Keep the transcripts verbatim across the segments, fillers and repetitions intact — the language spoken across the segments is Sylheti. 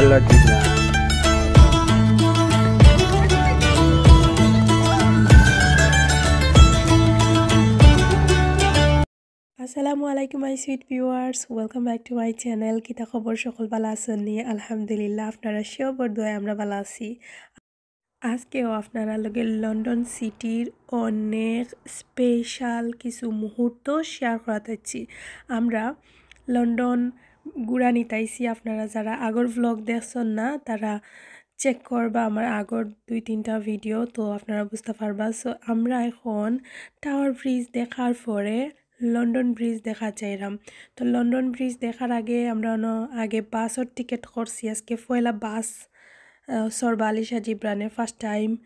আসসালামু আলাইকুম my sweet viewers, welcome back to my channel। কিতা খবর, সকল ভালা আছইন নি? আলহামদুলিল্লাহ, আপনারা সবর দোয়ায় আমরা ভালা আছি। আজকেও আপনারার লগে লন্ডন সিটির অনেক স্পেশাল কিছু মুহূর্ত শেয়ার করাত আইছি। আমরা লন্ডন ঘুরানিত আইছি। আপনারা যারা আগর ভ্লগ দেখছইন না, তারা চেক করবা আমার আগর দুই তিনটা ভিডিও, তো আপনারা বুঝতা পারবা। সো আমরা এখন টাওয়ার ব্রিজ দেখার পরে লন্ডন ব্রিজ দেখাত যাইরাম। তো লন্ডন ব্রিজ দেখার আগে আমরা অনো আগে বাসর টিকিট করছি। আজকে পয়লা বাস, আহ, চড়বা আলিশা জিবরানে ফার্স্ট টাইম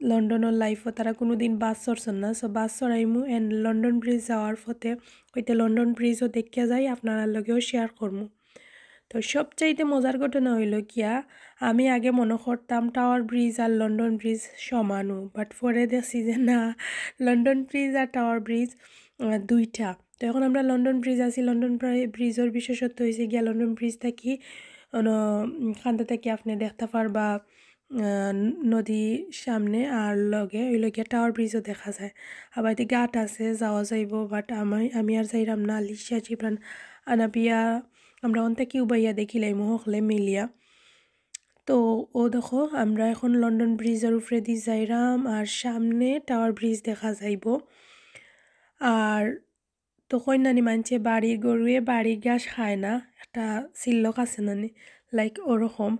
লন্ডনর লাইফো। তারা কুনুদিন বাস চড়ছইন না। সো বাস চড়াইমু and লন্ডন ব্রিজ যাওয়ার পথে অইতে লন্ডন ব্রিজও দেখিয়া যাই, আপনারার লগেও শেয়ার করমু। তো সবচাইতে মজার ঘটনা অইলো কিয়া, আমি আগে মনো করতাম টাওয়ার ব্রিজ আর লন্ডন ব্রিজ সমানউ, বাট পরে দেখছি যে না, London bridge R tower bridge, আহ, দুইটা। তো এখন আমরা লন্ডন ব্রিজ আছি। লন্ডন ব্রি-, ব্রিজর বিশেষত্ব অইছে গিয়া লন্ডন ব্রিজ থাকি অনো, উম, কান্দা থাকি আপনে দেখতা পারবা, আহ, নদী সামনে আর লগে অইলো গিয়া টাওয়ার ব্রিজও দেখা যায়। আবার এদিকে ঘাট আছে, যাওয়া যাইবো, বাট আমি, আমি আর যাইরাম না। আলিশা, জিবরান, আনাবিয়া, আমরা অন থাকি উবাইয়া দেখিলাইমু হকলে মিলিয়া। তো ও দেখো, আমরা এখন লন্ডন ব্রিজর উপরেদি যাইরাম, আর সামনে টাওয়ার ব্রিজ দেখা যাইবো। আর তো কইন নানি মানষে বাড়ির গরুয়ে বাড়ির ঘাস খায় না, একটা সিল্লক আছে নানি, লাইক ওরকম।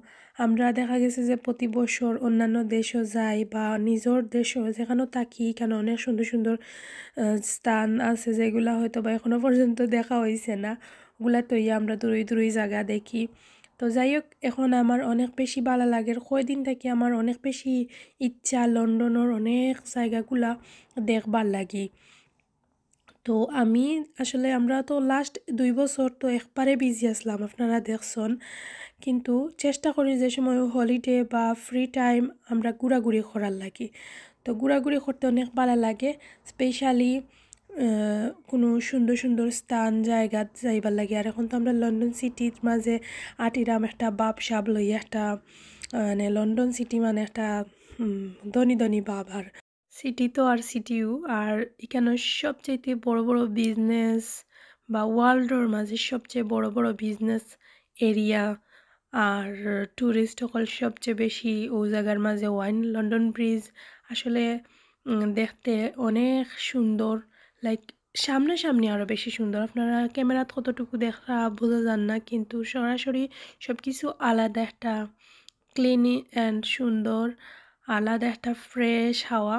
আমরা দেখা গেছে যে প্রতি বছর অন্যান্য দেশও যাই বা নিজর দেশও যেখানেও থাকি, এখানে অনেক সুন্দর সুন্দর, আহ, স্থান আছে যেগুলা হয়তো বা এখনো পর্যন্ত দেখা অইছে না, ওগুলা তো ইয়া আমরা দূরই দূরই জাগা দেখি। তো যাই হোক, এখন আমার অনেক বেশি ভালা লাগের, কয়দিন থাকি আমার অনেক বেশি ইচ্ছা লন্ডনর অনেক জাগাগুলা দেখবার লাগি। তো আমি আসলে, আমরা তো লাস্ট দুই বছর তো একবারে বিজি আছলাম, আপনারা দেখছইন, কিন্তু চেষ্টা করি যে সময় হলিডে বা ফ্রি টাইম আমরা ঘুরাঘুরি করার লাগি। তো ঘুরাঘুরি করতে অনেক ভালা লাগে, স্পেশালি কুনু সুন্দর সুন্দর স্থান জাগাত যাইবার লাগি। আর এখন তো আমরা লন্ডন সিটির মাঝে আটিরাম একটা ভাব সাব লইয়া, একটা, আহ, মানে লন্ডন সিটি মানে একটা, হুম, ধনী ধনী ভাব। আর সিটি তো আর সিটিউ, আর এখানে সবচাইতে বড় বড় বিজনেস বা ওয়ার্ল্ডর মাঝে সবচেয়ে বড় বড় বিজনেস এরিয়া, আর টুরিস্ট হকল সবচেয়ে বেশি ও জাগার মাঝে অইন। লন্ডন ব্রিজ আসলে, উম, দেখতে অনেক সুন্দর, লাইক সামনাসামনি আরও বেশি সুন্দর। আপনারা ক্যামেরাত কতটুকু দেখা বুঝা যার না, কিন্তু সরাসরি সব কিছু আলাদা একটা ক্লিন অ্যান্ড সুন্দর, আলাদা একটা ফ্রেশ হাওয়া।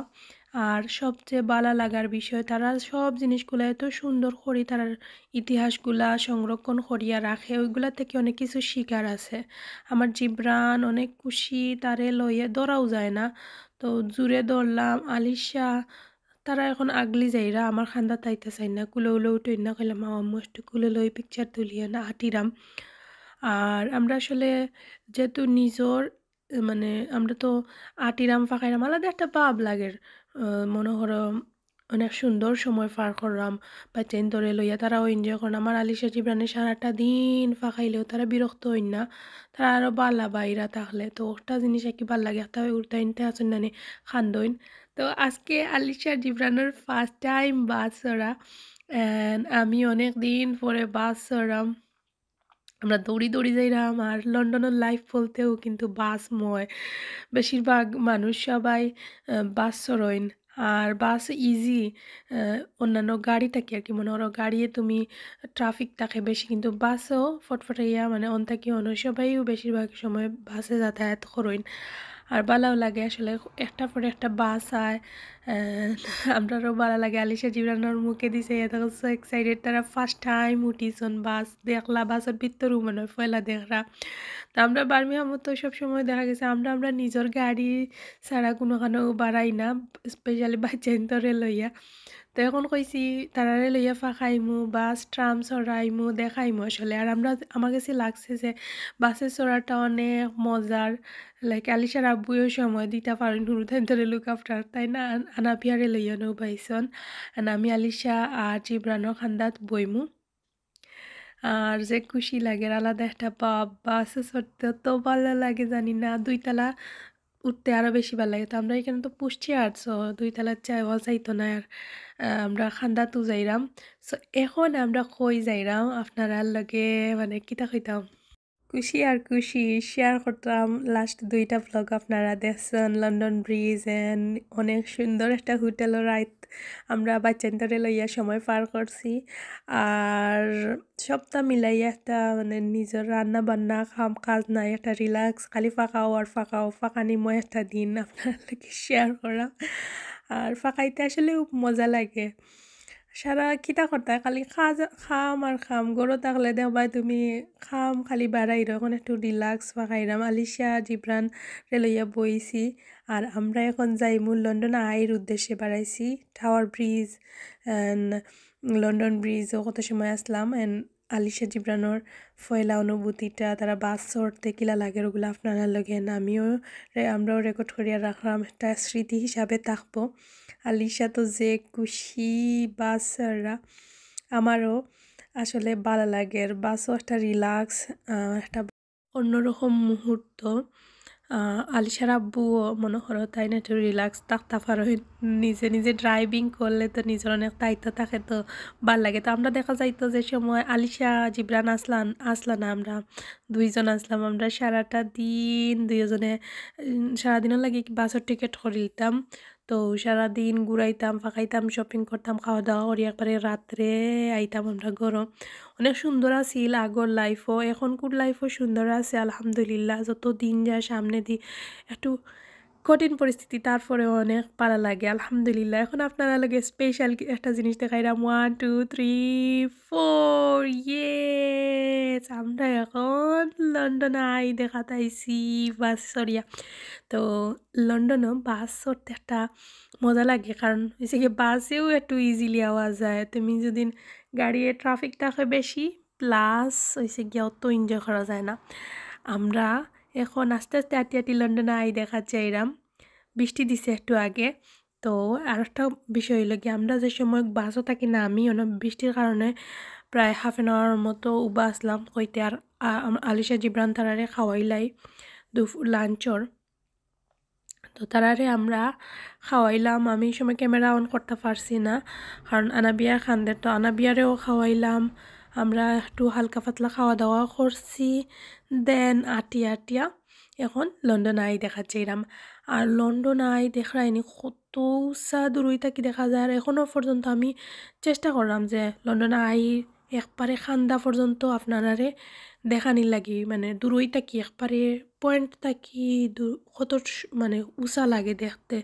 আর সবচেয়ে ভালা লাগার বিষয়, তারা সব জিনিসগুলা এত সুন্দর করি তারার ইতিহাসগুলা সংরক্ষণ করিয়া রাখে, ওইগুলা থাকি অনেক কিছু শিকার আছে। আমার জিবরান অনেক খুশি, তারে লইয়া ধরাও যায় না, তো জুরে ধরলাম। আলিশা, তারা এখন আগলি যাইরা, আমার কান্দাত আইতা চাইন না, কুলে উলে উঠইন না, কইলাম, "মাও, আম্মু, একটু কুলে লই, পিকচার তুলিয়া না আটিরাম।" আর আমরা আসলে যেহেতু নিজর, মানে, আমরা তো আটিরাম, ফাঁকাইরাম, আলাদা একটা ভাব লাগের। আহ, মনো করো, অনেক সুন্দর সময় পার করলাম বাচ্চাইন্তরে লইয়া, তারাও এনজয় করইন। আমার আলিশা জিবরানে সারাটা দিন ফাঁকাইলেও তারা বিরক্ত অইন না, তারা আরও ভালা বাইরা থাকলে। তো একটা জিনিস আর কি ভালা লাগে, একটা উড়তা ইনতে আসইন নানি কান্দইন। তো আজকে আলিশা জিবরানর ফার্স্ট টাইম বাস চড়া, and আমি অনেক দিন পরে বাস চড়াম। আমরা দৌড়ি দৌড়ি যাইরাম। আর লন্ডনর লাইফ বলতেও কিন্তু বাসময়, বেশিরভাগ মানুষ সবাই, আহ, বাস চড়ইন। আর বাস ইজি, আহ, অন্যান্য গাড়ি থাকি আর কি। মনো করো গাড়িয়ে তুমি ট্রাফিক থাকে বেশি, কিন্তু বাসও ফটফটাইয়া, মানে, অন থাকি অন সবাইও বেশিরভাগ সময় বাসে যাতায়াত করইন। আর ভালাও লাগে আসলে, একটা পরে একটা বাস আয়। আহ, আমরারও ভালা লাগে। আলিশা জিবরানর মুখে দিছে, এত সো এক্সাইটেড, তারা ফার্স্ট টাইম উঠিছইন বাস, দেখলা বাসর ভিতরেও মনে হয় পয়লা দেখরা। তো আমরা বার্মিংহামও তো সবসময় দেখা গেছে আমরা, আমরা নিজর গাড়ি ছাড়া কুনুখানো বাড়াই না, স্পেশালি বাচ্চাইন্তরে লইয়া। তো এখন কইছি তারারে লইয়া ফাঁকাইমু, বাস ট্রাম চড়াইমু, দেখাইমু আসলে। আর আমরা, আমার গেছে লাগছে যে বাসে চড়াটা অনেক মজার, লাইক আলিশার আব্বুয়েও সময় দিতা পারইন হুরুতাইন্তরে লুক আফটার, তাই না? আন-, আনাপিয়ারে লইয়া নৌ বাইছইন, and আমি আলিশা আর জিবরানর কান্দাত বইমু। আর যে খুশি লাগের, আলাদা একটা ভাব। বাসো চড়তে অত ভালা লাগে জানি না, দুইতলা উঠতে আরো বেশি ভালা লাগে। তো আমরা এখানো তো পুশ চেয়ার, so দুইতলার চেয়ারও চাইতো না। আর, আহ, আমরা কান্দাত যাইরাম। So এখন আমরা কই যাইরাম, আপনারার লগে মানে কিতা কইতাম, খুশি আর খুশি শেয়ার করতাম। লাস্ট দুইটা ভ্লগ আপনারা দেখছইন, লন্ডন ব্রিজ and অনেক সুন্দর একটা হোটেলও রাইত আমরা বাচ্চাইন্তরে লইয়া সময় পার করছি। আর সবটা মিলাইয়া একটা মানে নিজর রান্না বান্না, কাম কাজ নাই, একটা রিল্যাক্স, খালি ফাঁকাও আর ফাঁকাও, ফাঁকানিময় একটা দিন আপনারার লগে শেয়ার করা। আর ফাঁকাইতে আসলে খুব মজা লাগে। সারা কিতা করতায়, খালি কাজ, কাম আর কাম। ঘরো থাকলে দেখবায় তুমি কাম খালি বাড়াইরো। এখন একটু রিল্যাক্স ফাঁকাইরাম। আলিশা জিবরানরে লইয়া বইছি। আর আমরা এখন যাইমু লন্ডন আইর উদ্দেশ্যে বাড়াইছি। টাওয়ার ব্রিজ and লন্ডন ব্রিজও কত সময় আসলাম। And আলিশা জিবরানর পয়লা অনুভূতিটা, তারা বাস চড়তে কিলা লাগের, ওগুলা আপনারার লগে না, আমিও রে-, আমরাও রেকর্ড করিয়া রাখলাম, একটা স্মৃতি হিসাবে থাকবো। আলিশা তো যে খুশি বাস চড়রা, আমারও আসলে ভালা লাগের। বাসও একটা রিল্যাক্স, আহ, একটা অন্যরকম মুহূর্ত। আহ, আলিশার আব্বুও মনে করো তাইন একটু রিল্যাক্স থাকতা পারইন। নিজে নিজে ড্রাইভিং করলে তো নিজর অনেক দায়িত্ব থাকে, তো ভালা লাগে। তো আমরা দেখা যাইতো যে সময় আলিশা জিবরান আসলাম, আসলা না, আমরা দুইজন আসলাম, আমরা সারাটা দিন দুইজনে, উম, সারাদিনর লাগি বাসর টিকিট করিলিতাম। তো সারাদিন ঘুরাইতাম, ফাঁকাইতাম, শপিং করতাম, খাওয়া দাওয়া করি একবারে রাত্রে আইতাম আমরা ঘরো। অনেক সুন্দর আছিল আগর লাইফও, এখনকুর লাইফও সুন্দর আছে আলহামদুলিল্লাহ। যত দিন যায় সামনেদি একটু কঠিন পরিস্থিতি, তারপরেও অনেক ভালা লাগে আলহামদুলিল্লাহ। এখন আপনারার লগে স্পেশাল একটা জিনিস দেখাইরাম, one two three four, yes, আমরা এখন লন্ডন আই দেখাত আইছি বাস চড়িয়া। তো লন্ডনও বাস চড়তে একটা মজা লাগে, কারণ হইছে কি বাসেও একটু ইজিলি আওয়া যায়। তুমি যদি গাড়িয়ে ট্রাফিক থাকে বেশি, প্লাস হইছে গিয়া অত এনজয় করা যায় না। আমরা এখন আস্তে আস্তে আটি আটি লন্ডন আই দেখাত যাইরাম। বৃষ্টি দিছে একটু আগে। তো আর একটা বিষয় হইলো কি, আমরা যে সময় বাসও থাকি না, আমি অনেক বৃষ্টির কারণে প্রায় হাফ অ্যান আওয়ার মতো উবা আসলাম কইতে। আর আ-, আম-, আলিশা জিবরান তারারে খাওয়াইলাই দুফ-, লাঞ্চর। তো তারারে আমরা খাওয়াইলাম। আমি এই সময় ক্যামেরা অন করতে পারছি না, কারণ আনাবিয়া কান্দের। তো আনাবিয়ারেও খাওয়াইলাম, আমরা একটু হালকা পাতলা খাওয়া দাওয়া করছি। দেন আটিয়া আটিয়া এখন লন্ডন আই দেখাত যাইরাম। আর লন্ডন আই দেখরায়নি কত উঁচা দূরই থাকি দেখা যায়। আর এখনো পর্যন্ত আমি চেষ্টা করলাম যে লন্ডন আই একবারে কান্দা পর্যন্ত আপনারারে দেখানির লাগি, মানে দূরই থাকি একবারে পয়েন্ট থাকি দূ-, কত স-, মানে উঁচা লাগে দেখতে।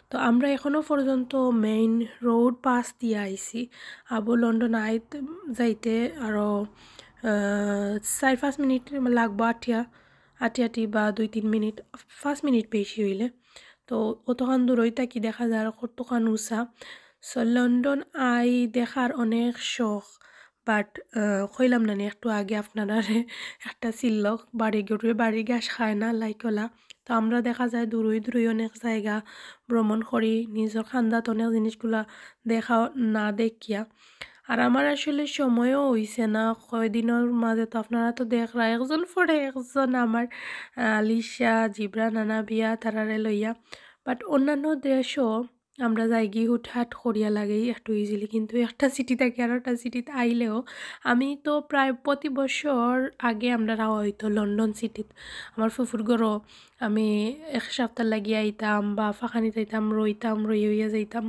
তো আমরা এখনো পর্যন্ত মেইন রোড পাস দিয়া আইছি। আবু লন্ডন আইত যাইতে আরো, আহ, চাইর পাঁচ মিনিট লাগবো আটিয়া, আটি আটি বা দুই তিন মিনিট, পাঁচ মিনিট বেশি হইলে। তো অতখান দূরই থাকি দেখা যায় আর কতখান উঁচা। So লন্ডন আই দেখার অনেক শখ, বাট, আহ, কইলাম না নি একটু আগে আপনারারে, একটা সিল্লক বাড়ি গরুয়ে বাড়ি ঘাস খায় না, লাইকলা। তো আমরা দেখা যায় দূরই দূরই অনেক জায়গা ভ্রমণ করি, নিজর কান্দাত অনেক জিনিসগুলা দেখা না দেখিয়া। আর আমার আসলে সময়ও হইছে না, কয়দিনর মাঝে তো আপনারা তো দেখরা, একজন পরে একজন আমার, আহ, আলিশা, জিবরান, আনাবিয়া, তারারে লইয়া। বাট অন্যান্য দেশও আমরা যাইগি হুটহাট করিয়া লাগেই একটু ইজিলি, কিন্তু একটা সিটি থাকি আর একটা সিটিত আইলেও আমি তো প্রায় প্রতি বছর আগে আমরা রাওয়া হইতো লন্ডন সিটিত। আমার ফুফুর ঘরও আমি এক সপ্তাহ লাগিয়া আইতাম বা ফাঁকানিত আইতাম, রইতাম, রইয়া যাইতাম।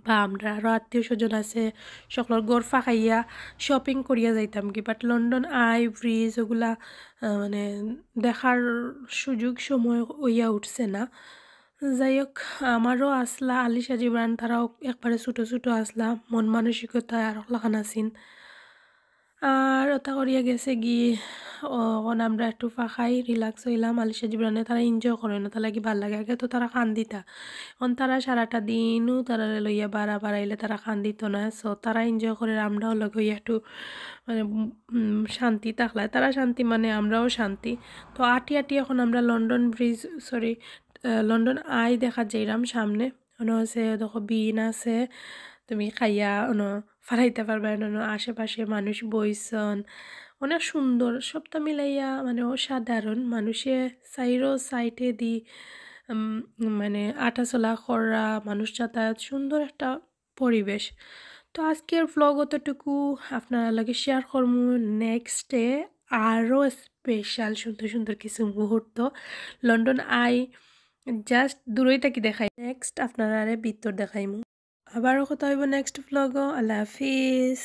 বা আমরা আরও আত্মীয় স্বজন আছে, সকলর ঘর ফাঁকাইয়া শপিং করিয়া যাইতাম কি। বাট লন্ডন আই ব্রিজ ওগুলা, আহ, মানে দেখার সুযোগ সময় হইয়া উঠছে না। যাই হোক, আমারও আসলা, আলিশা জিবরান তারাও একবারে ছোটো ছোটো আসলা, মন মানসিকতা আর লাখান আছিন। আর ওটা করিয়া গেছে গি, ও, এখন আমরা একটু ফাঁকাই রিল্যাক্স হইলাম। আলিশা জিবরানে তারা এনজয় করে না, তারা কি ভালা লাগে। আগে তো তারা কান্দিতা, এখন তারা সারাটা দিনও তারা লইয়া বাড়া বাড়াইলে তারা কান্দিত না। সো তারা এনজয় করে, আমরাও লগে হইয়া একটু মানে, উম, উম, শান্তি থাকলায়। তারা শান্তি মানে আমরাও শান্তি। তো আটি আটি এখন আমরা London bridge, sorry, ah, London eye দেখাত যাইরাম সামনে। অনো আছে, দেখো, বিন আছে, তুমি খাইয়া অনো ফালাইতা পারবা না। আশেপাশে মানুষ বইছন, অনেক সুন্দর, সবটা মিলাইয়া মানে অসাধারণ। মানুষে চাইরো সাইডে দি উম, মানে আটা চলা করা, মানুষ যাতায়াত, সুন্দর একটা পরিবেশ। তো আজকের ভ্লগ অতটুকু, আপনারার লগে শেয়ার করমু নেক্সটে আরও স্পেশাল সুন্দর সুন্দর কিছু মুহূর্ত। লন্ডন আই জাস্ট দূরই থাকি দেখাই, নেক্সট আপনারারে ভিতর দেখাইমু। আবারও কথা হইব নেক্সট ভ্লগও। আল্লাহ হাফিজ।